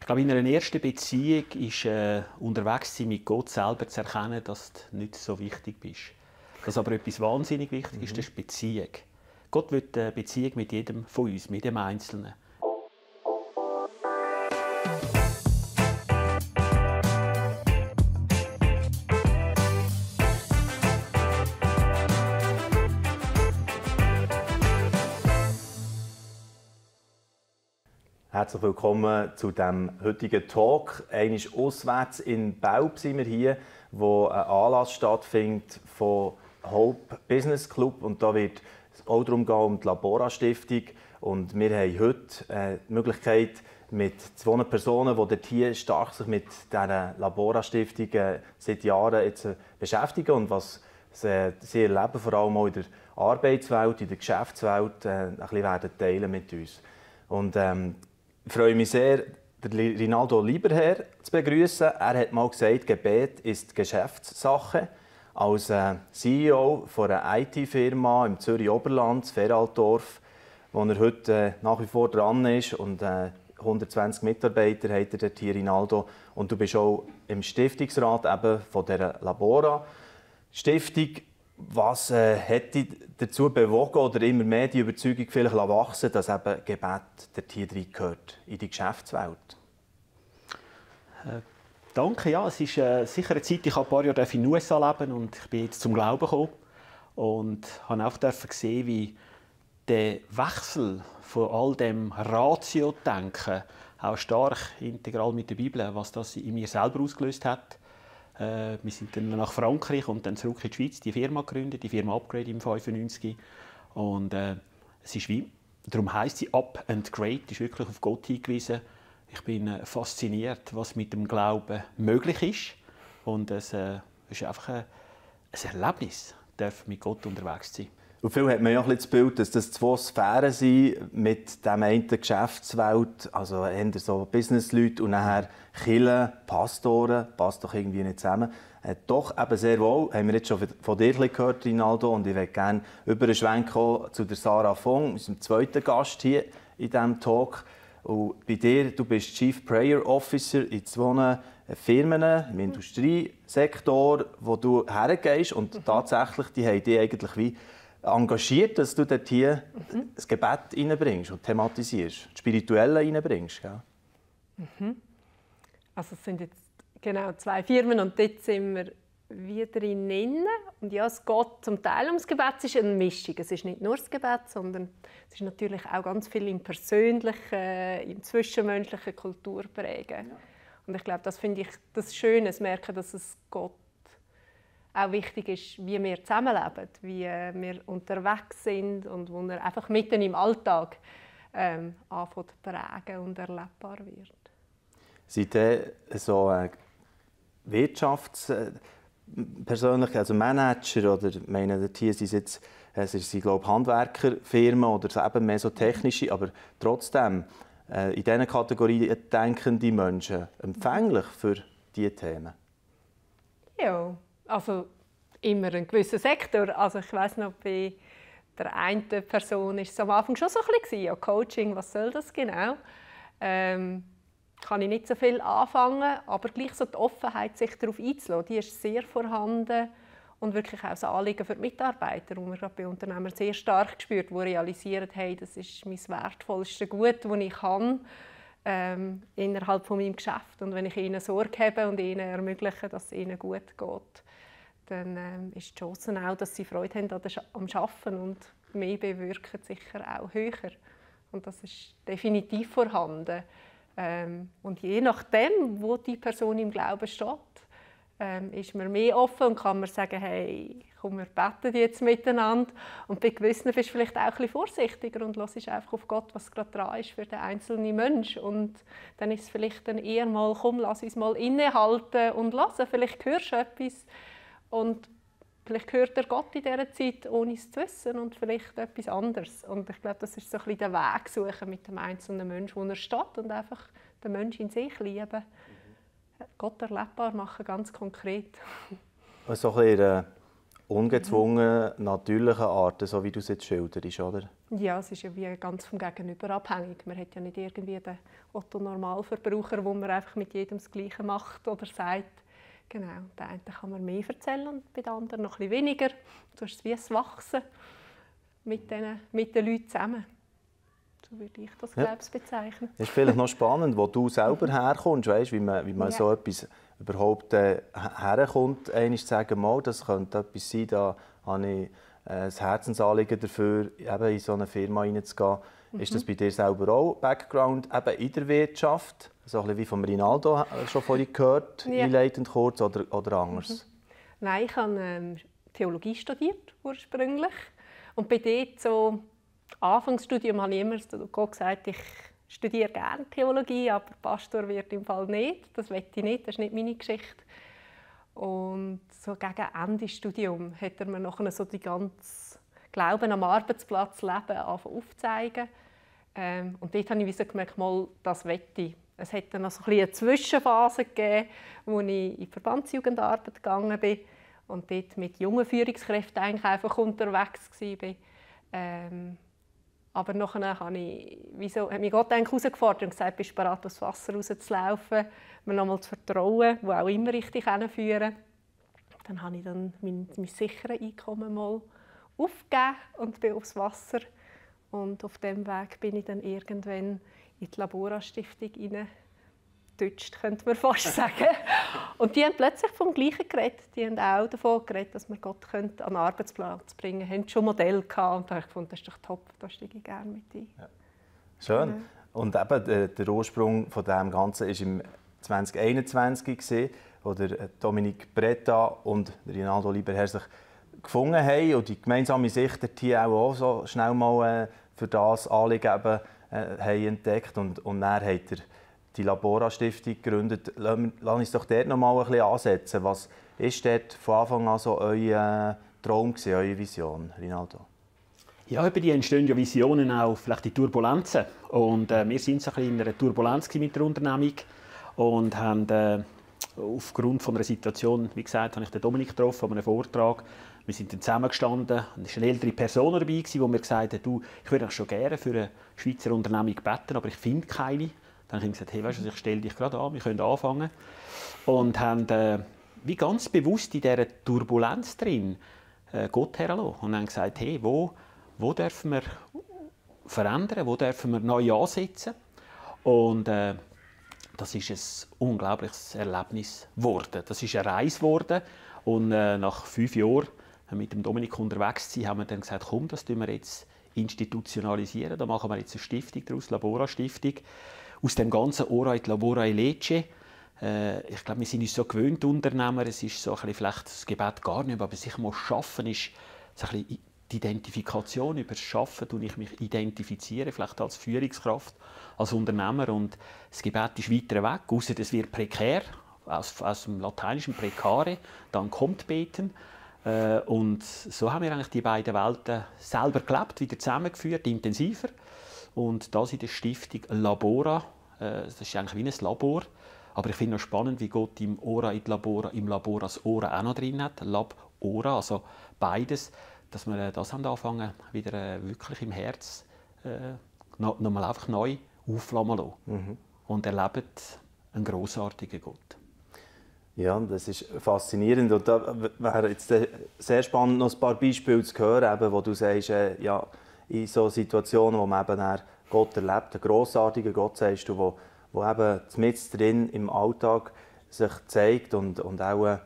Ich glaube, in einer ersten Beziehung ist unterwegs sein mit Gott selber zu erkennen, dass du nicht so wichtig bist. Dass aber etwas wahnsinnig wichtig ist, das ist Beziehung. Gott will eine Beziehung mit jedem von uns, mit dem Einzelnen. Herzlich willkommen zu dem heutigen Talk. Einmal auswärts in Belp sind wir hier, wo ein Anlass stattfindet von Hope Business Club. Und da wird es auch darum gehen, um die Labora Stiftung. Und wir haben heute die Möglichkeit, mit zwei Personen, die dort hier stark sich mit dieser Labora Stiftung seit Jahren jetzt beschäftigen und was sie erleben, vor allem auch in der Arbeitswelt, in der Geschäftswelt, ein bisschen werden teilen mit uns. Und ich freue mich sehr, den Rinaldo Lieberherr zu begrüßen. Er hat mal gesagt, Gebet ist Geschäftssache. Als CEO einer IT-Firma im Zürich Oberland, Feraldorf, wo er heute nach wie vor dran ist und 120 Mitarbeiter hat er dort hier, Rinaldo. Und du bist auch im Stiftungsrat eben von der Labora Stiftung. Was hat dich dazu bewogen oder immer mehr die Überzeugung vielleicht wachsen, dass eben Gebet dort hier reingehört, in die Geschäftswelt? Danke, ja, es ist sicher eine Zeit, ich habe ein paar Jahre in den USA leben und ich bin jetzt zum Glauben gekommen und habe auch gesehen, wie der Wechsel von all dem Ratio-Denken auch stark integral mit der Bibel, was das in mir selber ausgelöst hat. Wir sind dann nach Frankreich und dann zurück in die Schweiz, die Firma gegründet, die Firma Upgrade im 95. Und es ist wie, darum heisst sie Up and Great, ist wirklich auf Gott hingewiesen. Ich bin fasziniert, was mit dem Glauben möglich ist. Und es ist einfach ein Erlebnis, mit Gott unterwegs zu sein. Und viel hat man ja auch das Bild, dass das zwei Sphären sind, mit dem einen Geschäftswelt, also eher so Businessleute und nachher Kirchen, Pastoren, passt doch irgendwie nicht zusammen. Doch eben sehr wohl, haben wir jetzt schon von dir gehört, Rinaldo, und ich möchte gerne über einen Schwenk kommen zu der Sarah Fong, unserem zweiten Gast hier in diesem Talk. Und bei dir, du bist Chief Prayer Officer in zwei Firmen im Industriesektor, wo du hergehst und tatsächlich, die haben dich eigentlich wie engagiert, dass du dort hier das Gebet reinbringst und thematisierst, das Spirituelle reinbringst. Gell? Also es sind jetzt genau zwei Firmen und dort sind wir wieder drinnen. Und ja, es geht zum Teil ums Gebet, es ist eine Mischung. Es ist nicht nur das Gebet, sondern es ist natürlich auch ganz viel im persönlichen, im zwischenmenschlichen Kultur prägen. Ja. Und ich glaube, das finde ich das Schöne, das Merken, dass es Gott auch wichtig ist, wie wir zusammenleben, wie wir unterwegs sind und wo er einfach mitten im Alltag anfängt zu prägen und erlebbar wird. Seid ihr so Wirtschaftspersönlichkeit, also Manager oder meine, hier sind jetzt glaube Handwerkerfirmen oder eben mehr so technische, aber trotzdem in diesen Kategorien denkende Menschen empfänglich für diese Themen? Ja. Also immer einen gewissen Sektor. Also ich weiss noch, bei der einen Person war es am Anfang schon so ein bisschen, ja, Coaching, was soll das genau? Kann ich nicht so viel anfangen, aber gleich so die Offenheit, sich darauf einzulassen, die ist sehr vorhanden und wirklich auch das Anliegen für die Mitarbeiter, wo wir gerade bei Unternehmern sehr stark gespürt, die realisieren, hey, das ist mein wertvollstes Gut, das ich habe. Innerhalb von meinem Geschäft. Und wenn ich ihnen Sorge habe und ihnen ermögliche, dass es ihnen gut geht, dann ist die Chance auch, dass sie Freude haben am Arbeiten und mehr bewirken sicher auch höher. Und das ist definitiv vorhanden. Und je nachdem, wo die Person im Glauben steht, ist man mehr offen und kann man sagen, hey, komm, wir beten jetzt miteinander. Und bei gewissen bist du vielleicht auch ein bisschen vorsichtiger und hörst einfach auf Gott, was gerade dran ist für den einzelnen Menschen. Und dann ist es vielleicht dann eher mal, komm, lass uns mal innehalten und hören. Vielleicht hörst du etwas und vielleicht hört er Gott in dieser Zeit, ohne es zu wissen, und vielleicht etwas anderes. Und ich glaube, das ist so ein bisschen der Weg suchen mit dem einzelnen Menschen, wo er steht, und einfach den Menschen in sich lieben. Gott erlebbar machen, ganz konkret. So ein bisschen ungezwungen, natürlichen Arten, so wie du es jetzt schilderst, oder? Ja, es ist ja wie ganz vom Gegenüber abhängig. Man hat ja nicht irgendwie den Otto-Normalverbraucher, wo man einfach mit jedem das Gleiche macht oder sagt. Genau, der eine kann man mehr erzählen und bei den anderen noch ein bisschen weniger. So ist es wie ein Wachsen mit den Leuten zusammen. So würde ich das, glaube ich, bezeichnen. Es ist vielleicht noch spannend, wo du selber herkommst, weißt, wie man so etwas überhaupt herkommt, einmal zu sagen, mal, das könnte etwas sein, da habe ich ein Herzensanliegen dafür, eben in so eine Firma reinzugehen. Ist das bei dir selber auch Background eben in der Wirtschaft? So ein bisschen wie von Rinaldo schon vorhin gehört, einleitend kurz, oder anders? Nein, ich habe Theologie studiert ursprünglich. Und bei dort so Anfangsstudium habe ich immer gesagt, ich studiere gerne Theologie, aber Pastor wird im Fall nicht. Das will ich nicht, das ist nicht meine Geschichte. Und so gegen Ende des Studiums hat er mir nachher so die ganze Glauben am Arbeitsplatz leben aufzeigen. Und dort habe ich so gemerkt, mal, das will ich. Es hat dann noch so eine Zwischenphase gegeben, wo ich in die Verbandsjugendarbeit gegangen bin und dort mit jungen Führungskräften eigentlich einfach unterwegs war. Aber nachher hat mich Gott herausgefordert und gesagt, bist du bereit, aufs Wasser rauszulaufen, mir nochmal zu vertrauen, wo auch immer ich dich führen. Dann habe ich dann mein sicheres Einkommen mal aufgegeben und bin aufs Wasser. Und auf diesem Weg bin ich dann irgendwann in die Labora-Stiftung reingetutscht, könnte man fast sagen. Und die haben plötzlich vom Gleichen geredet. Die haben auch davon geredet, dass man Gott an den Arbeitsplatz bringen könnte. Sie hatten schon Modelle gehabt und da habe ich gefunden, das ist doch top, da steige ich gerne mit ein. Ja. Schön. Ja. Und eben, der Ursprung von dem Ganzen war im 2021, wo Dominique Bretta und Rinaldo Lieberherr sich gefunden haben und die gemeinsame Sicht der hier auch so schnell mal für das Anliegen haben entdeckt. Und dann hat er die Labora-Stiftung gegründet. Lass uns doch dort noch mal ein bisschen ansetzen. Was war dort von Anfang an so euer Traum, eure Vision, Rinaldo? Ja, über die entstehen ja Visionen auch, vielleicht die Turbulenzen. Und wir sind so ein bisschen in einer Turbulenz mit der Unternehmung und haben aufgrund von einer Situation, wie gesagt, habe ich den Dominik getroffen an einem Vortrag. Wir sind dann zusammengestanden. Es war eine ältere Person dabei, die mir gesagt hat, du, ich würde schon gerne für eine Schweizer Unternehmung beten, aber ich finde keine. Dann habe ich gesagt, hey, weißt du, ich stelle dich gerade an, wir können anfangen. Und haben wie ganz bewusst in dieser Turbulenz drin Gott hergelassen. Und haben gesagt, hey, wo dürfen wir verändern, wo dürfen wir neu ansetzen? Und das ist ein unglaubliches Erlebnis geworden. Das ist eine Reise geworden. Und nach 5 Jahren mit dem Dominik unterwegs zu sein, haben wir dann gesagt, komm, das tun wir jetzt institutionalisieren. Da machen wir jetzt eine Stiftung daraus, Labora-Stiftung. Aus dem ganzen Ora in die Labora e Lecce. Ich glaube, wir sind uns so gewöhnt, Unternehmer. Es ist so ein bisschen, vielleicht das Gebet gar nicht, aber sich mal schaffen ist so ein bisschen die Identifikation. Über das Schaffen tue ich mich identifizieren, vielleicht als Führungskraft, als Unternehmer. Und das Gebet ist weiter weg, außer es wird prekär, aus dem Lateinischen precare, dann kommt Beten. Und so haben wir eigentlich die beiden Welten selber gelebt, wieder zusammengeführt, intensiver. Und das in der Stiftung Labora, das ist eigentlich wie ein Labor. Aber ich finde es spannend, wie Gott im Ora in Labora, im Labor das Ora auch noch drin hat. Lab, Ora, also beides. Dass wir das anfangen, wieder wirklich im Herz nochmal einfach neu aufflammen lassen. Mhm. Und erleben einen grossartigen Gott. Ja, das ist faszinierend. Und da wäre jetzt sehr spannend, noch ein paar Beispiele zu hören, eben, wo du sagst, ja, in so Situationen, wo man eben Gott erlebt, einen grossartigen Gott, sagst du, wo eben mitten drin im Alltag sich zeigt und auch,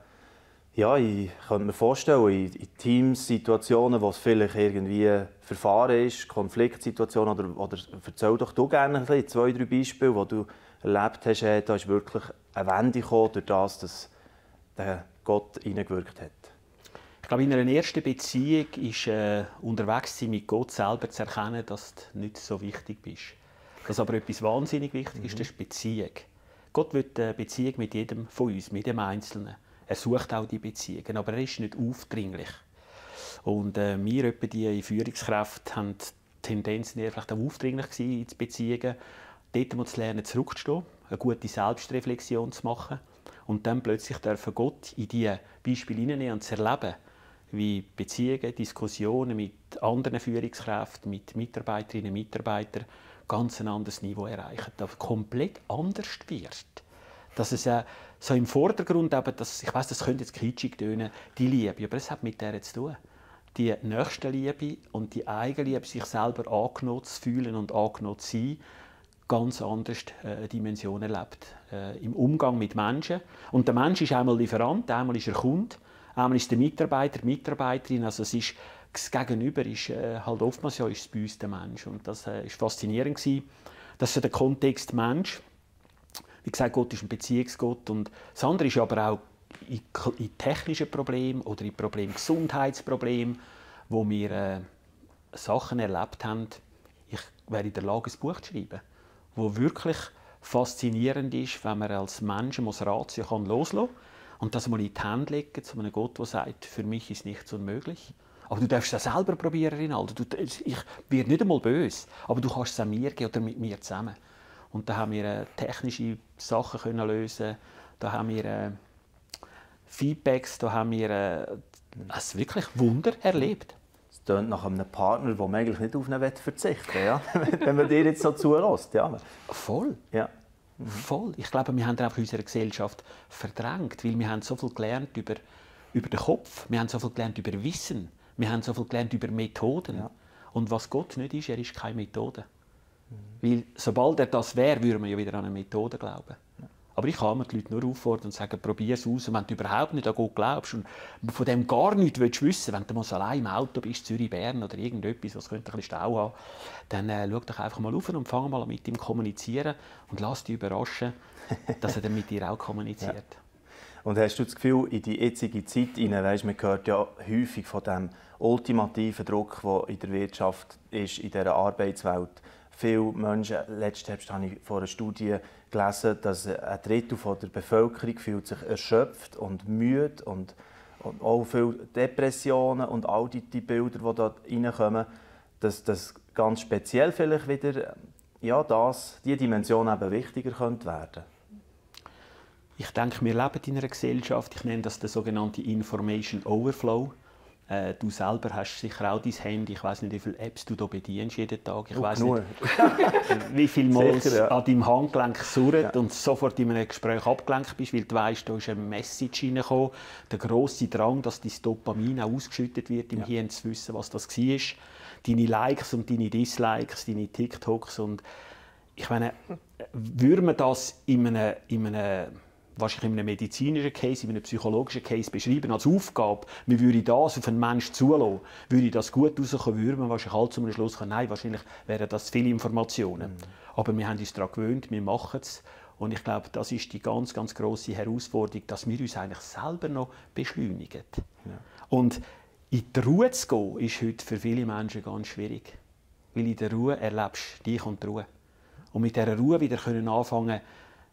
ja, ich könnte mir vorstellen, in Teamsituationen, wo es vielleicht irgendwie Verfahren ist, Konfliktsituationen, oder erzähl doch du gerne ein bisschen, 2, 3 Beispiele, wo du erlebt hast, da ist wirklich eine Wende gekommen, durch das, dass der Gott hineingewirkt hat. Ich glaube, in einer ersten Beziehung ist unterwegs sein mit Gott selber zu erkennen, dass du nicht so wichtig bist. Dass aber etwas wahnsinnig wichtig ist, das ist Beziehung. Gott will eine Beziehung mit jedem von uns, mit dem Einzelnen. Er sucht auch die Beziehungen, aber er ist nicht aufdringlich. Und wir, die Führungskräfte, haben die Tendenz, eher vielleicht auch aufdringlich in die Beziehungen. Dort muss man lernen, zurückzustehen, eine gute Selbstreflexion zu machen und dann plötzlich dürfen Gott in diese Beispiele hineinnehmen und zu erleben, wie Beziehungen, Diskussionen mit anderen Führungskräften, mit Mitarbeiterinnen und Mitarbeitern ganz ein anderes Niveau erreichen, das komplett anders wird. Dass es so im Vordergrund eben, ich weiss, das könnte jetzt kitschig tönen, die Liebe, aber es hat mit der zu tun. Die Nächstenliebe und die Eigenliebe, sich selber angenommen zu fühlen und angenommen zu sein, ganz anders Dimension erlebt. Im Umgang mit Menschen. Und der Mensch ist einmal Lieferant, einmal ist er Kunde, einmal ist der Mitarbeiter, die Mitarbeiterin. Also es ist, das Gegenüber ist halt oftmals ja ist es bei uns der Mensch. Und das war faszinierend gewesen. Das ist so der Kontext Mensch. Wie gesagt, Gott ist ein Beziehungsgott. Und das andere ist aber auch in technischen Problemen oder in Gesundheitsproblemen, wo wir Sachen erlebt haben. Ich wäre in der Lage, ein Buch zu schreiben, wo wirklich faszinierend ist, wenn man als Mensch das Ratio loslassen kann und das mal in die Hände legen zu einem Gott, der sagt, für mich ist nichts unmöglich. Aber du darfst es auch selber probieren, Rinaldo. Ich werde nicht einmal böse, aber du kannst es auch mir geben oder mit mir zusammen. Und da haben wir technische Sachen können lösen, da haben wir Feedbacks, da haben wir wirklich Wunder erlebt. Es klingt nach einem Partner, der man eigentlich nicht auf ihn verzichten will, ja? Wenn man dir jetzt so zulässt. Ja. Voll. Ja. Voll. Ich glaube, wir haben einfach unsere Gesellschaft verdrängt, weil wir haben so viel gelernt über den Kopf, wir haben so viel gelernt über Wissen, wir haben so viel gelernt über Methoden. Ja. Und was Gott nicht ist, er ist keine Methode. Weil sobald er das wäre, würde man ja wieder an eine Methode glauben. Ja. Aber ich kann mir die Leute nur auffordern und sagen, probier es aus. Und wenn du überhaupt nicht an Gott glaubst und von dem gar nichts wissen willst, wenn du mal so allein im Auto bist, Zürich, Bern oder irgendetwas, was könnte ein bisschen Stau haben, dann schau doch einfach mal auf und fang mal mit ihm zu kommunizieren und lass dich überraschen, dass er dann mit dir auch kommuniziert. Ja. Und hast du das Gefühl, in die jetzige Zeit hinein, weißt, man hört ja häufig von dem ultimativen Druck, der in der Wirtschaft ist, in dieser Arbeitswelt. Viele Menschen, letztens habe ich vor einer Studie gelesen, dass ein Drittel der Bevölkerung fühlt sich erschöpft und müde und auch viele Depressionen und all die Bilder, die da reinkommen, dass das ganz speziell vielleicht wieder diese Dimension eben wichtiger könnte werden. Ich denke, wir leben in einer Gesellschaft, ich nenne das den sogenannten Information Overflow. Du selber hast sicher auch dein Handy. Ich weiss nicht, wie viele Apps du da bedienst jeden Tag. Ich weiss nicht, wie viel Mal an deinem Handgelenk surrt und sofort in einem Gespräch abgelenkt bist, weil du weißt, da ist eine Message reingekommen. Der grosse Drang, dass dein Dopamin auch ausgeschüttet wird, im Hirn zu wissen, was das war. Deine Likes und deine Dislikes, deine TikToks. Und ich meine, würde man das wahrscheinlich in einem medizinischen Case, in einem psychologischen Case beschreiben als Aufgabe, man würde das auf einen Menschen zulassen, würde das gut rauskommen, würde man wahrscheinlich halt zum Schluss kommen, nein, wahrscheinlich wären das viele Informationen. Aber wir haben uns daran gewöhnt, wir machen es. Und ich glaube, das ist die ganz, ganz grosse Herausforderung, dass wir uns eigentlich selber noch beschleunigen. Ja. Und in die Ruhe zu gehen, ist heute für viele Menschen ganz schwierig. Weil in der Ruhe erlebst du dich und die Ruhe. Und mit dieser Ruhe wieder anfangen,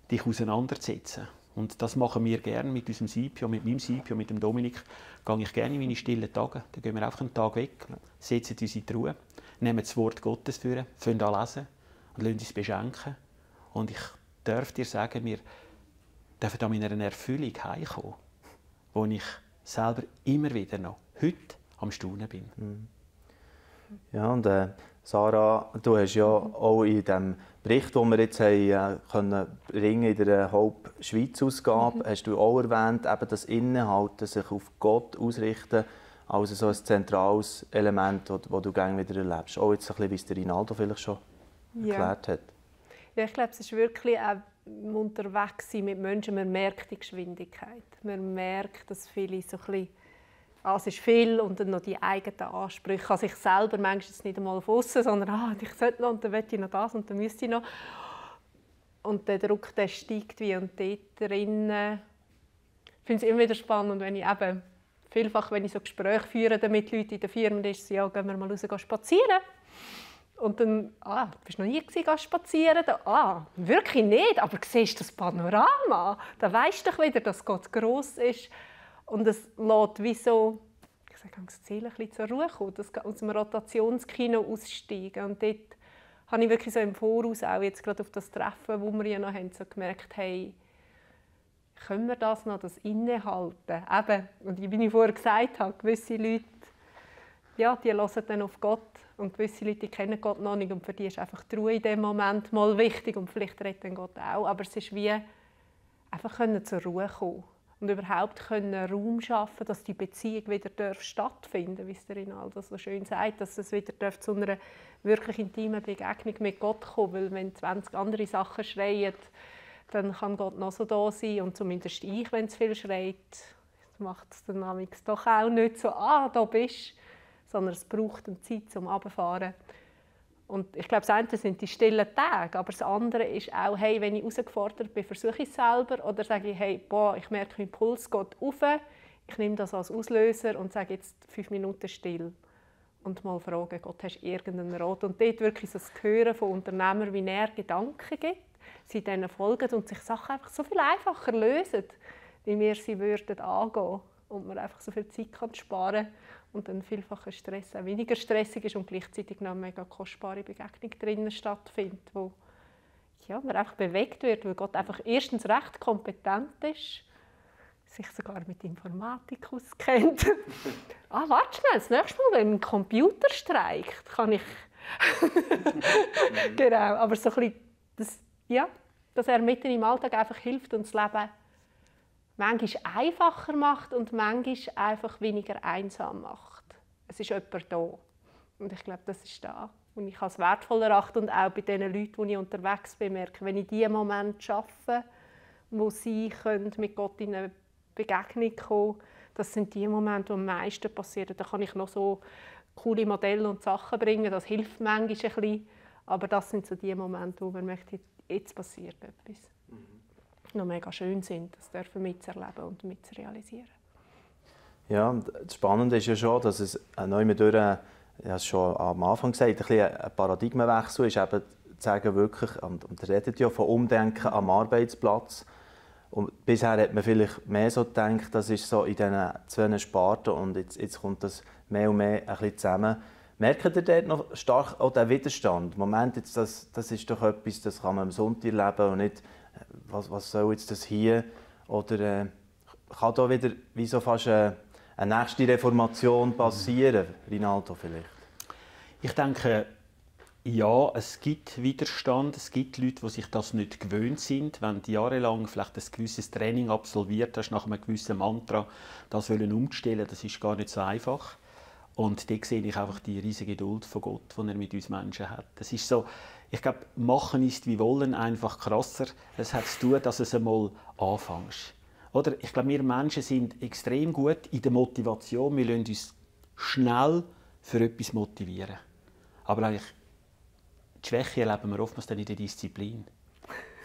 dich auseinanderzusetzen. Und das machen wir gerne mit unserem Sipio, mit meinem Sipio, mit dem Dominik. Gehe ich gerne in meine stillen Tage. Dann gehen wir einfach einen Tag weg, setzen uns in die Ruhe, nehmen das Wort Gottes vor, fangen an lesen und lassen uns beschenken. Und ich darf dir sagen, wir dürfen da mit einer Erfüllung heimkommen, wo ich selber immer wieder noch heute am Staunen bin. Ja, und Sarah, du hast ja auch in dem Bericht, den wir jetzt können in der Hope-Schweiz-Ausgabe, hast du auch erwähnt, eben das Innehalten, sich auf Gott ausrichten, also so ein zentrales Element, das du gerne wieder erlebst. Auch jetzt ein bisschen, wie es der Rinaldo vielleicht schon erklärt hat. Ja, ich glaube, es ist wirklich auch unterwegs sein mit Menschen, man merkt die Geschwindigkeit. Man merkt, dass viele so ein bisschen es ist viel und dann noch die eigenen Ansprüche an sich selber, manchmal nicht einmal auf aussen, sondern ich sollte noch und dann möchte ich noch das und dann müsste ich noch. Und der Druck, der steigt wie und dort drinnen. Ich finde es immer wieder spannend, wenn ich eben vielfach, wenn ich so Gespräche führe mit Leuten in der Firma, dann ist es ja, gehen wir mal raus spazieren. Und dann, bist du noch nie spazieren? Wirklich nicht, aber siehst du das Panorama? Dann weisst du doch wieder, dass Gott gross ist. Und es lässt wie so, ich sage, das Ziel ein bisschen zur Ruhe kommen, das aus dem Rotationskino aussteigen. Und dort habe ich wirklich so im Voraus, auch jetzt gerade auf das Treffen, wo wir ja noch haben, so gemerkt, hey, können wir das noch, das Innehalten? Eben, und wie ich vorher gesagt habe, gewisse Leute, ja, die hören dann auf Gott und gewisse Leute die kennen Gott noch nicht und für die ist einfach die Ruhe in dem Moment mal wichtig und vielleicht redet dann Gott auch, aber es ist wie einfach zur Ruhe kommen und überhaupt Raum schaffen, dass die Beziehung wieder stattfinden darf, wie es der Rinaldo so schön sagt, dass es wieder zu einer wirklich intimen Begegnung mit Gott kommen, weil wenn 20 andere Sachen schreien, dann kann Gott noch so da sein und zumindest ich, wenn es viel schreit, macht es dann doch auch nicht so, da bist du, sondern es braucht eine Zeit zum Runterfahren. Und ich glaube, das eine sind die stillen Tage, aber das andere ist auch, hey, wenn ich herausgefordert bin, versuche ich es selber oder sage ich, hey, ich merke, mein Puls geht rauf, ich nehme das als Auslöser und sage jetzt 5 Minuten still und mal fragen, Gott, hast du irgendeinen Rat? Und dort wirklich so das Hören von Unternehmern, wie er Gedanken gibt, sie denen folgen und sich Sachen einfach so viel einfacher lösen, wie wir sie würden angehen und man einfach so viel Zeit kann sparen und dann vielfach Stress auch weniger stressig ist und gleichzeitig noch eine mega kostbare Begegnung drinnen stattfindet, wo man einfach bewegt wird, weil Gott einfach erstens recht kompetent ist, sich sogar mit Informatik auskennt. Warte schnell, das nächste Mal, wenn ein Computer streikt, kann ich... Genau, aber so ein bisschen, dass er mitten im Alltag einfach hilft und das Leben manchmal einfacher macht und manchmal einfach weniger einsam macht. Es ist jemand da. Und ich glaube, das ist da. Und ich als wertvoll erachte und auch bei den Leuten, die ich unterwegs bin, merke, wenn ich diese Momente schaffe, wo sie mit Gott in eine Begegnung kommen können, das sind die Momente, die am meisten passieren. Da kann ich noch so coole Modelle und Sachen bringen, das hilft manchmal ein bisschen. Aber das sind so die Momente, wo man möchte, jetzt passiert etwas. Noch mega schön sind, das dürfen mitzuerleben und mitzurealisieren. Ja, das Spannende ist ja schon, dass es neu durch, ich habe es schon am Anfang gesagt, ein Paradigmenwechsel ist, eben zu sagen, wirklich, und redet ja von Umdenken am Arbeitsplatz. Und bisher hat man vielleicht mehr so gedacht, das ist so in diesen 2 Sparten und jetzt kommt das mehr und mehr ein bisschen zusammen. Merkt ihr dort noch stark auch den Widerstand? Moment, jetzt, das ist doch etwas, das kann man am Sonntag erleben und nicht, was soll jetzt das hier? Oder kann da wieder wie so fast eine nächste Reformation passieren, Rinaldo vielleicht? Ich denke, ja, es gibt Widerstand, es gibt Leute, die sich das nicht gewöhnt sind. Wenn du jahrelang vielleicht ein gewisses Training absolviert hast, nach einem gewissen Mantra, das umzustellen, das ist gar nicht so einfach. Und da sehe ich einfach die riesige Geduld von Gott, die er mit uns Menschen hat. Das ist so, ich glaube, machen ist wie wollen einfach krasser. Es hat zu tun, dass es einmal anfängst. Oder? Ich glaube, wir Menschen sind extrem gut in der Motivation. Wir lassen uns schnell für etwas motivieren. Aber eigentlich die Schwäche erleben wir oftmals dann in der Disziplin.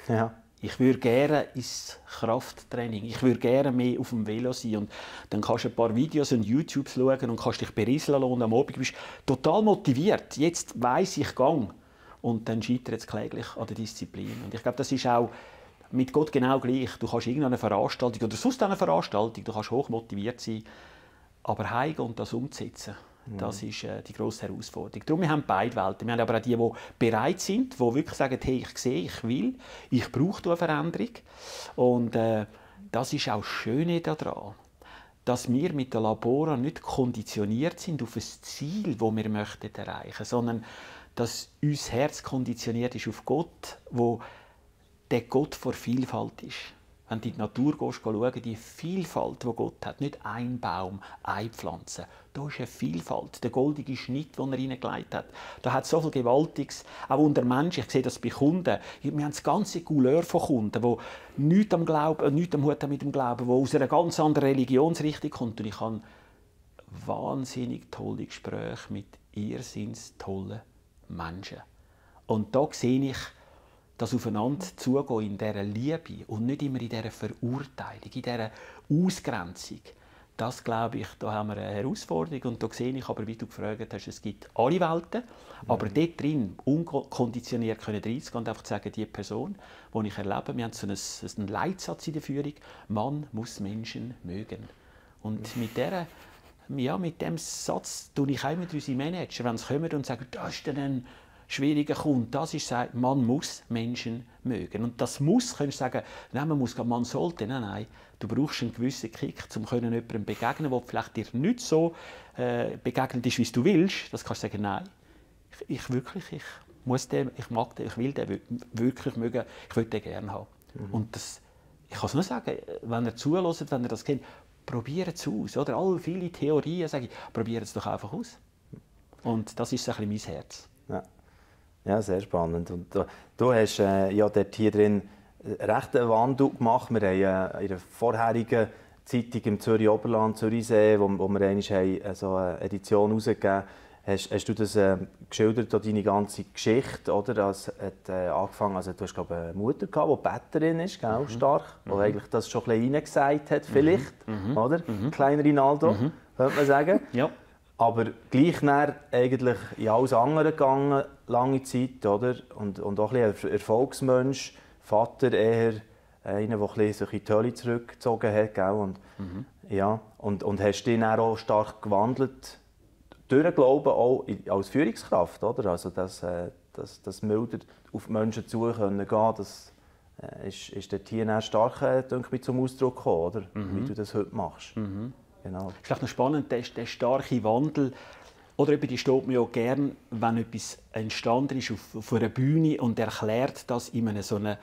Ja. Ich würde gerne ins Krafttraining, ich würde gerne mehr auf dem Velo sein. Und dann kannst du ein paar Videos und YouTube schauen und kannst dich berieseln lassen. Und am Abend bist du total motiviert. Jetzt weiss ich Gang. Und dann scheitert es kläglich an der Disziplin. Und ich glaube, das ist auch mit Gott genau gleich. Du kannst irgendeine Veranstaltung oder sonst eine Veranstaltung, du kannst hoch motiviert sein, aber heimgehen und das umzusetzen, das ist die grosse Herausforderung. Darum, wir haben beide Welten. Wir haben aber auch die bereit sind, die wirklich sagen, hey, ich sehe, ich will, ich brauche eine Veränderung. Und das ist auch das Schöne daran, dass wir mit den Laboren nicht konditioniert sind auf ein Ziel, das wir möchten erreichen, sondern dass unser Herz konditioniert ist auf Gott, wo der Gott vor Vielfalt ist. Wenn du in die Natur gehst, schauen, die Vielfalt, die Gott hat, nicht ein Baum, eine Pflanze. Da ist eine Vielfalt, der goldige Schnitt, den er hineingelegt hat. Da hat so viel Gewaltiges, auch unter Menschen. Ich sehe das bei Kunden. Wir haben das ganze Couleur von Kunden, die nichts am Hut haben mit dem Glauben, die aus einer ganz anderen Religionsrichtung kommt. Und ich habe wahnsinnig tolle Gespräche mit irrsinnig tollen Menschen. Und da sehe ich, das Aufeinander zugehen in dieser Liebe und nicht immer in dieser Verurteilung, in dieser Ausgrenzung. Das, glaube ich, da haben wir eine Herausforderung. Und da sehe ich aber, wie du gefragt hast, es gibt alle Welten, aber dort drin unkonditioniert können reinzugehen und einfach sagen, die Person, die ich erlebe, wir haben so einen Leitsatz in der Führung, man muss Menschen mögen. Und mit diesem Satz tue ich auch mit unseren Manager, wenn sie kommen und sagen, das ist dann ein Schwierigen kommt, das ist, man muss Menschen mögen. Und das muss, könntest du sagen, nein, man sollte, nein, du brauchst einen gewissen Kick, um jemandem begegnen, der vielleicht dir nicht so begegnet ist, wie du willst. Das kannst du sagen, nein, ich muss den, ich mag den, ich will den wirklich mögen, ich will den gerne haben. Und das, ich kann es nur sagen, wenn ihr zuhört, wenn ihr das kennt, probiert es aus. Oder? All viele Theorien sage ich, probiert es doch einfach aus. Und das ist so ein bisschen mein Herz. Ja. Ja, sehr spannend. Und du hast ja dort hier drin recht einen Wandel gemacht. Wir haben in der vorherigen Zeitung im Zürich Oberland, Zürichsee, wo wir einmal so eine Edition herausgegeben haben, hast du das geschildert, deine ganze Geschichte, oder? Es hat angefangen, also du hast glaube eine Mutter gehabt, die Betterin ist, gell, stark, die eigentlich das schon ein bisschen reingesagt hat, vielleicht, oder? Kleiner Rinaldo, könnte man sagen. Ja. Aber gleich näher eigentlich in alles andere gegangen, lange Zeit, oder? Und auch ein bisschen Erfolgsmensch, Vater eher einer, der sich in die Hölle zurückgezogen hat, gell? Und, ja, und hast dich dann auch stark gewandelt, durch den Glauben auch als Führungskraft, oder? Also das milder auf die Menschen zu gehen, das ist dort hier stark, denke ich, zum Ausdruck gekommen, oder? Wie du das heute machst. Genau. Es ist vielleicht noch spannend, der starke Wandel. Oder die steht mir ja gern, wenn etwas entstanden ist auf einer Bühne und erklärt das in einem so einem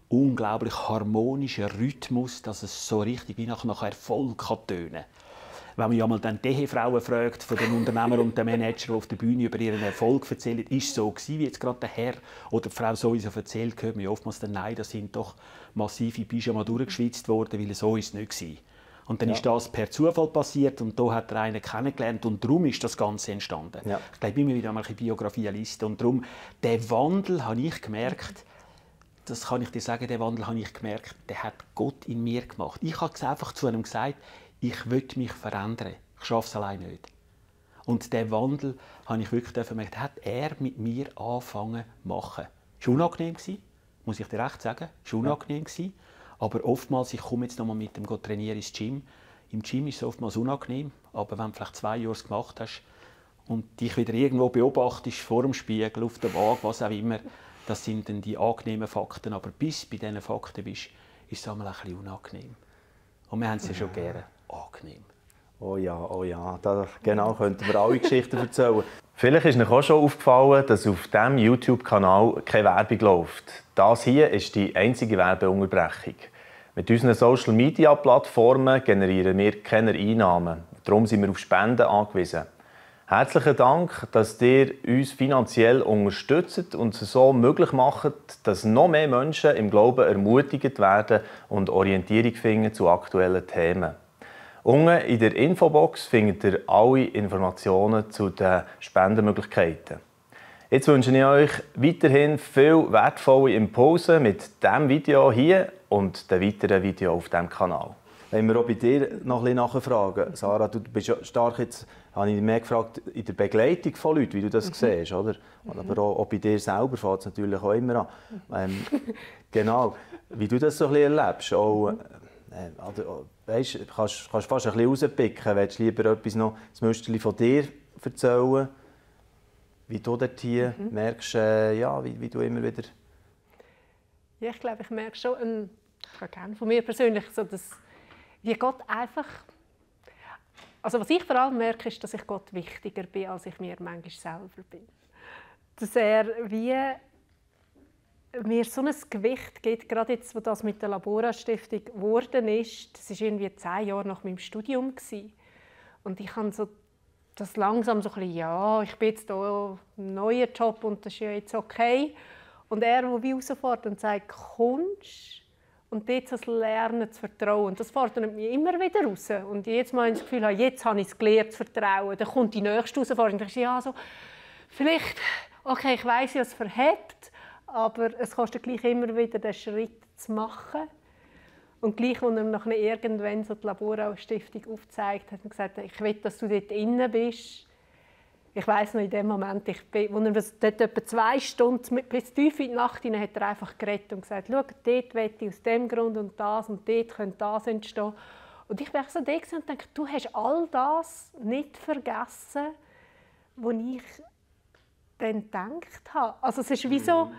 unglaublich harmonischen Rhythmus, dass es so richtig wie nach Erfolg tönen kann. Wenn man ja mal dann die Ehefrauen fragt, von den Unternehmern und den Managern, die auf der Bühne über ihren Erfolg erzählen, ist es so gewesen, wie jetzt gerade der Herr oder die Frau sowieso erzählt, hört man ja oftmals dann, nein, das sind doch massive Pyjama durchgeschwitzt worden, weil so ist es nicht gewesen. Und dann ist das per Zufall passiert und da hat er einen kennengelernt und darum ist das Ganze entstanden. Ja. Ich glaube, immer wieder einmal eine Biografie lesen und darum, den Wandel habe ich gemerkt, das kann ich dir sagen, den Wandel habe ich gemerkt, den hat Gott in mir gemacht. Ich habe einfach zu ihm gesagt, ich will mich verändern. Ich schaffe es allein nicht. Und diesen Wandel habe ich wirklich gemerkt, hat er mit mir angefangen zu machen. Es war unangenehm, muss ich dir recht sagen. Es war unangenehm. Aber oftmals, ich komme jetzt noch mal mit dem trainieren ins Gym. Im Gym ist es oftmals unangenehm. Aber wenn du vielleicht 2 Jahre es gemacht hast und dich wieder irgendwo beobachtest, vor dem Spiegel, auf der Waage, was auch immer, das sind dann die angenehmen Fakten. Aber bis du bei diesen Fakten bist, ist es einmal ein bisschen unangenehm. Und wir haben es ja schon gerne angenehm. Oh ja, da genau könnten wir alle Geschichten erzählen. Vielleicht ist euch auch schon aufgefallen, dass auf diesem YouTube-Kanal keine Werbung läuft. Das hier ist die einzige Werbeunterbrechung. Mit unseren Social-Media-Plattformen generieren wir keine Einnahmen. Darum sind wir auf Spenden angewiesen. Herzlichen Dank, dass ihr uns finanziell unterstützt und es so möglich macht, dass noch mehr Menschen im Glauben ermutigt werden und Orientierung finden zu aktuellen Themen. Unten in der Infobox findet ihr alle Informationen zu den Spendenmöglichkeiten. Jetzt wünsche ich euch weiterhin viel wertvolle Impulse mit diesem Video hier und den weiteren Videos auf diesem Kanal. Wenn wir auch bei dir noch ein bisschen nachfragen, Sarah, du bist ja stark jetzt, habe ich mehr gefragt, in der Begleitung von Leuten, wie du das siehst, oder? Aber auch bei dir selber fängt es natürlich auch immer an. Genau, wie du das so ein bisschen erlebst, auch, weißt, kannst fast ein bisschen rauspicken, willst du lieber etwas noch, das Müsterchen von dir erzählen, wie du dort hier merkst, ja, wie du immer wieder... Ja, ich glaube, ich merke schon, ich kann gerne von mir persönlich, so dass wie Gott einfach... Also was ich vor allem merke, ist, dass ich Gott wichtiger bin, als ich mir manchmal selber bin. Dass er wie mir so ein Gewicht gibt, gerade jetzt, wo das mit der Labora-Stiftung geworden ist. Das war irgendwie 10 Jahre nach meinem Studium. Und ich habe so das langsam so ein bisschen, ja, ich bin jetzt hier im neuen Job und das ist ja jetzt okay. Und er, der wie herausfordert und sagt, kommst und dort das Lernen zu vertrauen. Und das fordert mich immer wieder raus. Und jedes Mal habe ich das Gefühl, jetzt habe ich es gelernt zu vertrauen. Dann kommt die nächste Herausforderung. Und ich ja, so, vielleicht, okay, ich weiss ja, es verhebt, aber es kostet gleich immer wieder, den Schritt zu machen. Und gleich, als er nachher irgendwann so die Labora-Stiftung aufgezeigt hat und gesagt hat, ich will, dass du dort innen bist. Ich weiss noch, in dem Moment, als er dort etwa 2 Stunden bis tief in die Nacht hinein, hat er einfach geredet und gesagt, schau, dort will ich aus dem Grund und dort könnte das entstehen. Und ich war so da und dachte, du hast all das nicht vergessen, was ich dann gedacht habe. Also es ist wie so,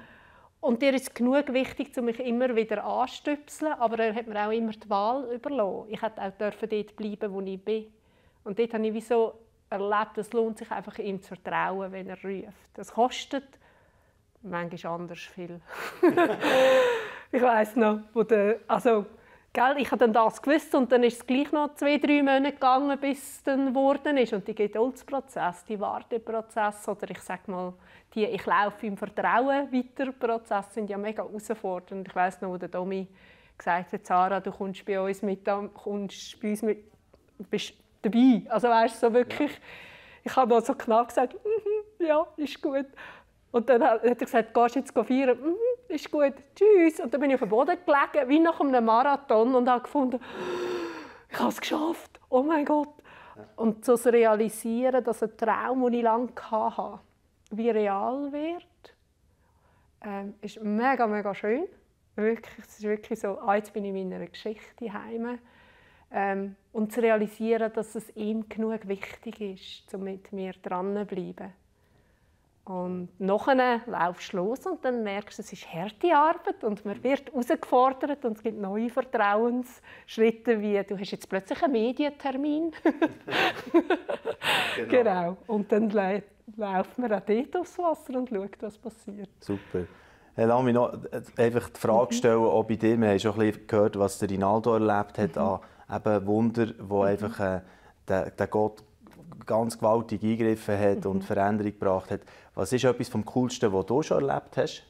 und dir ist genug wichtig, um mich immer wieder anzustüpseln, aber er hat mir auch immer die Wahl überlassen. Ich hätte auch dort bleiben, wo ich bin. Und dort habe ich wie so erlebt, es lohnt sich einfach, ihm zu vertrauen, wenn er ruft. Das kostet manchmal anders viel. Ich weiss noch, ich habe dann das gewusst und dann ist es gleich noch 2-3 Monate gegangen, bis es dann geworden ist. Und die Geduldsprozess, die Warteprozess oder ich sage mal, die «Ich laufe im Vertrauen weiter» Prozess sind ja mega herausfordernd. Ich weiss noch, wo der Domi gesagt hat, «Sarah, du kommst bei uns bist dabei». Also weißt du, so wirklich, ich habe noch so knapp gesagt, «Ja, ist gut». Und dann hat er gesagt, «Gehst du jetzt feiern?» «Ist gut, tschüss». Und dann bin ich auf dem Boden gelegen, wie nach einem Marathon, und habe gefunden, «Ich habe es geschafft, oh mein Gott». Und so zu realisieren, dass ein Traum, den ich lange hatte, wie real wird, ist mega, mega schön. Wirklich, es ist wirklich so, jetzt bin ich in meiner Geschichte heim. Und zu realisieren, dass es ihm genug wichtig ist, um mit mir dran zu bleiben. Und nachher laufst du los und dann merkst du, es ist harte Arbeit und man wird herausgefordert und es gibt neue Vertrauensschritte, wie du hast jetzt plötzlich einen Medientermin. Genau. Und dann läuft man auch dort aufs Wasser und schaut, was passiert. Super. Lass mich noch einfach die Frage stellen, ob bei dir, wir haben schon ein bisschen gehört, was der Rinaldo erlebt hat, an eben Wunder, wo einfach der Gott ganz gewaltig eingegriffen hat und Veränderung gebracht hat. Was ist etwas vom Coolsten, was du schon erlebt hast?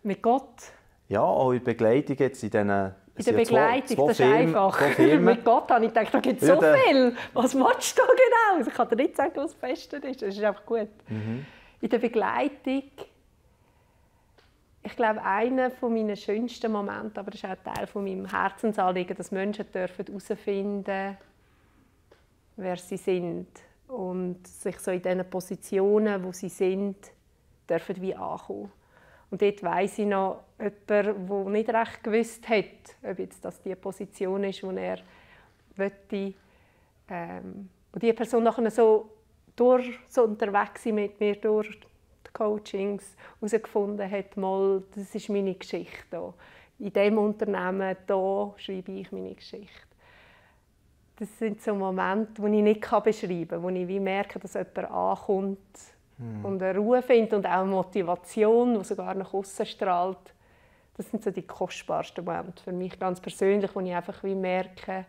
Mit Gott? Ja, auch in Begleitung jetzt in diesen in der Begleitung, das ist einfach. Mit Gott habe ich gedacht, da gibt es so viel. Was machst du da genau? Ich kann dir nicht sagen, was das Beste ist. Das ist einfach gut. In der Begleitung, ich glaube, einer meiner schönsten Momente, aber das ist auch Teil von meinem Herzensanliegen, dass Menschen herausfinden dürfen, wer sie sind. Und sich so in diesen Positionen, wo sie sind, dürfen wie ankommen. Und dort weiss ich noch jemanden, der nicht recht gewusst hat, ob jetzt das die Position ist, wo er möchte, wo die Person nachher so unterwegs sind mit mir durch die Coachings herausgefunden hat, mal, das ist meine Geschichte. In diesem Unternehmen hier schreibe ich meine Geschichte. Das sind so Momente, die ich nicht beschreiben kann, wo ich wie merke, dass jemand ankommt und eine Ruhe findet und auch eine Motivation, die sogar nach außen strahlt. Das sind so die kostbarsten Momente für mich ganz persönlich, wo ich einfach wie merke,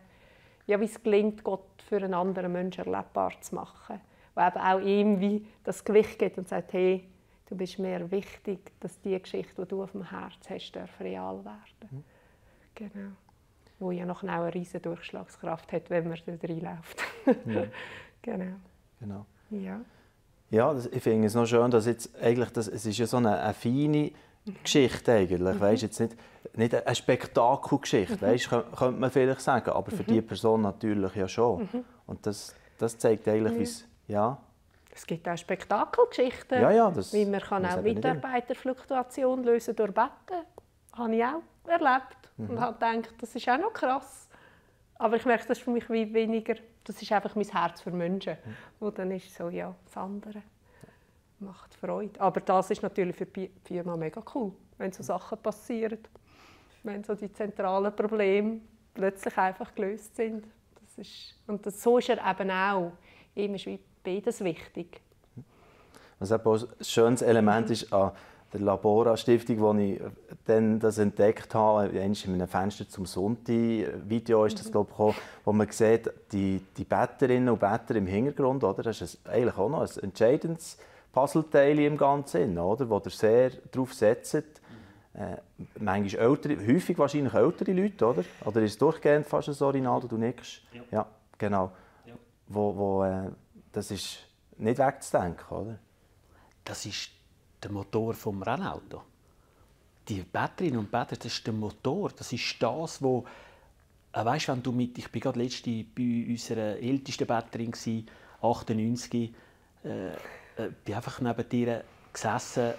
ja, wie es gelingt, Gott für einen anderen Menschen erlebbar zu machen. Wo eben auch ihm wie das Gewicht gibt und sagt, hey, du bist mir wichtig, dass die Geschichte, die du auf dem Herzen hast, real werden. Genau. Wo ja noch eine riesige Durchschlagskraft hat, wenn man da reinläuft. Genau. Ja. Ja, ich finde es noch schön, dass jetzt eigentlich es ist ja so eine feine Geschichte eigentlich, weißt, jetzt nicht eine Spektakelgeschichte, weißt, könnte man vielleicht sagen, aber für die Person natürlich ja schon. Und das zeigt eigentlich, wie es, ja. Es gibt auch Spektakelgeschichten, wie man kann auch Mitarbeiterfluktuation lösen durch Betten. Das habe ich auch erlebt und habe gedacht, das ist auch noch krass. Aber ich merke, das ist für mich wie weniger, das ist einfach mein Herz für Menschen. Und dann ist so, ja, das andere macht Freude. Aber das ist natürlich für die Firma mega cool, wenn so Sachen passieren. Wenn so die zentralen Probleme plötzlich einfach gelöst sind. So ist er eben auch. Ihm ist wie beides wichtig. Was auch ein schönes Element ist an der Labora-Stiftung, wo ich dann das entdeckt habe, in einem Fenster zum Sonntag-Video ist das, glaube ich, wo man sieht, die Betterinnen und Better im Hintergrund, oder? Das ist eigentlich auch noch ein entscheidendes Puzzleteil im Ganzen, oder? Wo ihr sehr darauf setzt. Manchmal häufig wahrscheinlich ältere Leute, oder? Oder ist es durchgehend fast so, Rinaldo, du nickst? Ja, genau. Ja. Das ist nicht wegzudenken, oder? Das ist der Motor des Rennautos. Die Betterinnen und Better, das ist der Motor. Das ist das, wo weißt, wenn du ich war gerade letzte bei unserer ältesten Betterin, 98, bin einfach neben dir gesessen.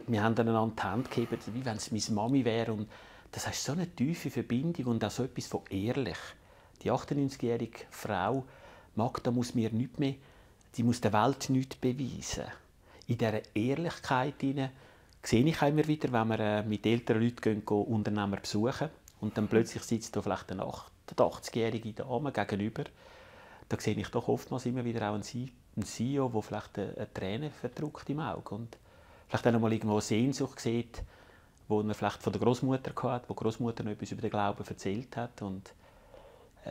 Wir haben einander die Hand gegeben, wie wenn es meine Mami wäre. Und das ist so eine tiefe Verbindung und auch so etwas von ehrlich. Die 98-jährige Frau, Magda, muss mir nichts mehr die muss der Welt nichts beweisen. In dieser Ehrlichkeit sehe ich immer wieder, wenn wir mit älteren Leuten gehen, Unternehmer besuchen und dann plötzlich sitzt da vielleicht eine 80-jährige Dame gegenüber. Da sehe ich doch oftmals immer wieder auch einen CEO, der vielleicht eine Träne verdrückt im Auge und vielleicht auch noch mal irgendwo eine Sehnsucht sieht, wo er vielleicht von der Großmutter hatte, wo die Großmutter noch etwas über den Glauben erzählt hat. Und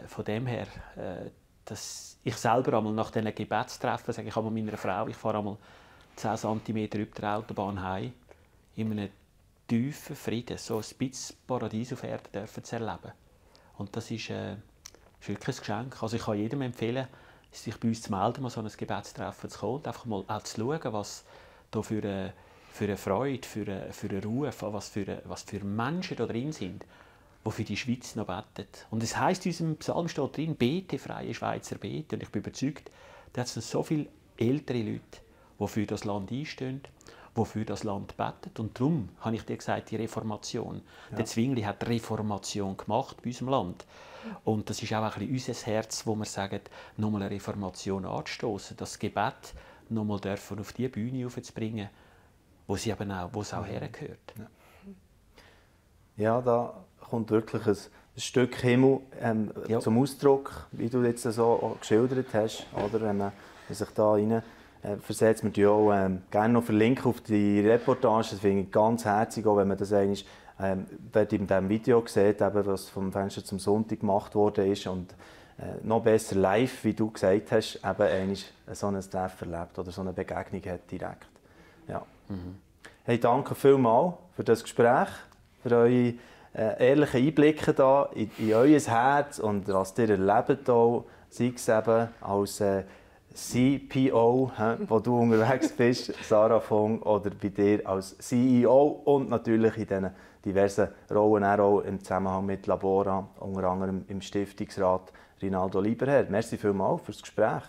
von dem her, dass ich selber einmal nach diesen Gebetstreffen sage ich einmal meiner Frau, ich fahre einmal 10 cm über der Autobahn heim, in einem tiefen Frieden, so ein bisschen Paradies auf Erden dürfen zu erleben. Und das ist wirklich ein Geschenk. Also ich kann jedem empfehlen, sich bei uns zu melden, mal so ein Gebetstreffen zu kommen und einfach mal auch zu schauen, was da für eine Freude, für eine Ruhe, was für Menschen da drin sind, die für die Schweiz noch beten. Und es heisst in unserem Psalm steht drin, bete, freie Schweizer, bete. Und ich bin überzeugt, da hat es noch so viele ältere Leute, die für das Land einstehen, die für das Land beten. Und darum habe ich dir gesagt, die Reformation. Ja. Der Zwingli hat die Reformation gemacht bei unserem Land. Und das ist auch ein bisschen unser Herz, wo wir sagen, nochmal eine Reformation anzustoßen, das Gebet nochmal auf die Bühne aufzubringen, wo es auch hergehört. Ja, da kommt wirklich ein Stück Himmel zum Ausdruck, wie du jetzt so geschildert hast. Oder? Wenn man sich da rein versetzt, wir auch gerne noch verlinken auf die Reportage. Das finde ich ganz herzig, auch wenn man das eigentlich in diesem Video sieht, eben, was vom Fenster zum Sonntag gemacht worden ist. Und noch besser live, wie du gesagt hast, eben eigentlich so ein Treffen erlebt oder so eine Begegnung hat direkt. Ja. Hey, danke vielmals für das Gespräch, für eure ehrlichen Einblicke da in euer Herz und was ihr erlebt, auch, sei es eben als CPO, wo du unterwegs bist, Sarah Fong, oder bei dir als CEO und natürlich in diesen diversen Rollen auch im Zusammenhang mit Labora, unter anderem im Stiftungsrat Rinaldo Lieberherr. Merci vielmals für das Gespräch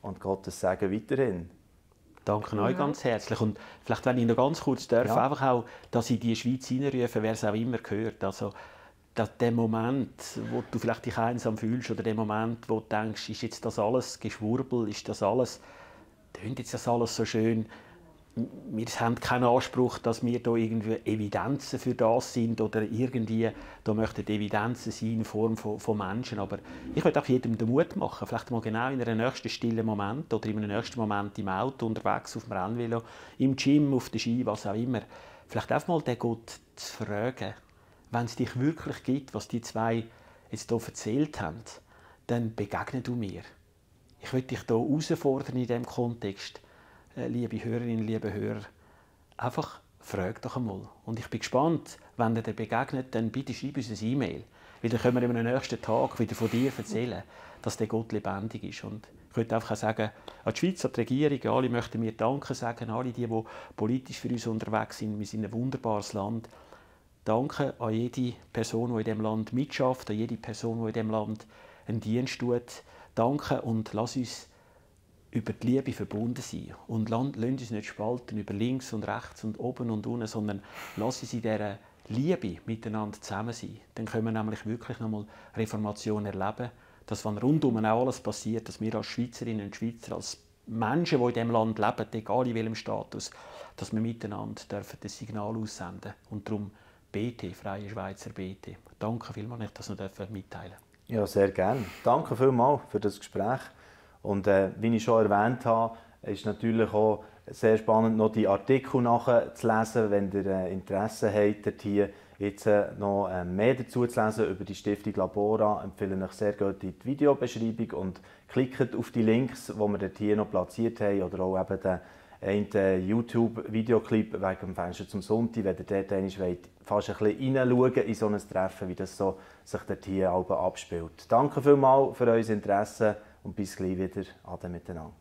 und Gottes Segen weiterhin. Danke euch ganz herzlich. Und vielleicht, wenn ich noch ganz kurz darf, einfach auch, dass ich die Schweiz hineinrufe, wer es auch immer gehört. Also, der Moment, wo du vielleicht dich einsam fühlst oder der Moment, wo du denkst, ist jetzt das alles Geschwurbel, ist das alles, tönt jetzt das alles so schön. Wir haben keinen Anspruch, dass wir da irgendwie Evidenzen für das sind oder irgendwie da möchten Evidenzen sein in Form von Menschen. Aber ich möchte auch jedem den Mut machen, vielleicht mal genau in einem nächsten stillen Moment oder in einem nächsten Moment im Auto, unterwegs, auf dem Rennvelo, im Gym, auf der Ski, was auch immer, vielleicht auch mal den Gott zu fragen, wenn es dich wirklich gibt, was die zwei jetzt hier erzählt haben, dann begegne du mir. Ich möchte dich hier herausfordern in diesem Kontext. Liebe Hörerinnen, liebe Hörer, einfach frag doch einmal. Und ich bin gespannt, wenn ihr dir begegnet, dann bitte schreib uns eine E-Mail. Weil dann können wir am nächsten Tag wieder von dir erzählen, dass der Gott lebendig ist. Und ich würde einfach sagen, an die Schweiz, an die Regierung, alle möchten wir Danke sagen, alle die politisch für uns unterwegs sind. Wir sind ein wunderbares Land. Danke an jede Person, die in diesem Land mitschafft, an jede Person, die in diesem Land einen Dienst tut. Danke und lass uns über die Liebe verbunden sein. Und lass uns nicht spalten über links und rechts und oben und unten, sondern lass uns in dieser Liebe miteinander zusammen sein. Dann können wir nämlich wirklich nochmal Reformation erleben, dass wenn rundum auch alles passiert, dass wir als Schweizerinnen und Schweizer, als Menschen, die in diesem Land leben, egal in welchem Status, dass wir miteinander dürfen das Signal aussenden. Und darum BT, Freie Schweizer BT. Danke vielmals, dass ich das mitteilen durfte. Ja, sehr gerne. Danke vielmals für das Gespräch. Und wie ich schon erwähnt habe, ist natürlich auch sehr spannend, noch die Artikel nachzulesen, wenn ihr Interesse habt, hier jetzt noch mehr dazu zu lesen über die Stiftung Labora. Empfehle ich euch sehr gut in die Videobeschreibung und klickt auf die Links, die wir dort hier noch platziert haben, oder auch eben den YouTube-Videoclip wegen dem Fenster zum Sonntag, wenn ihr dort einmal fast ein bisschen hineinschauen in so ein Treffen, wie das so sich dort hier abspielt. Danke vielmals für euer Interesse und bis gleich wieder. Ade miteinander.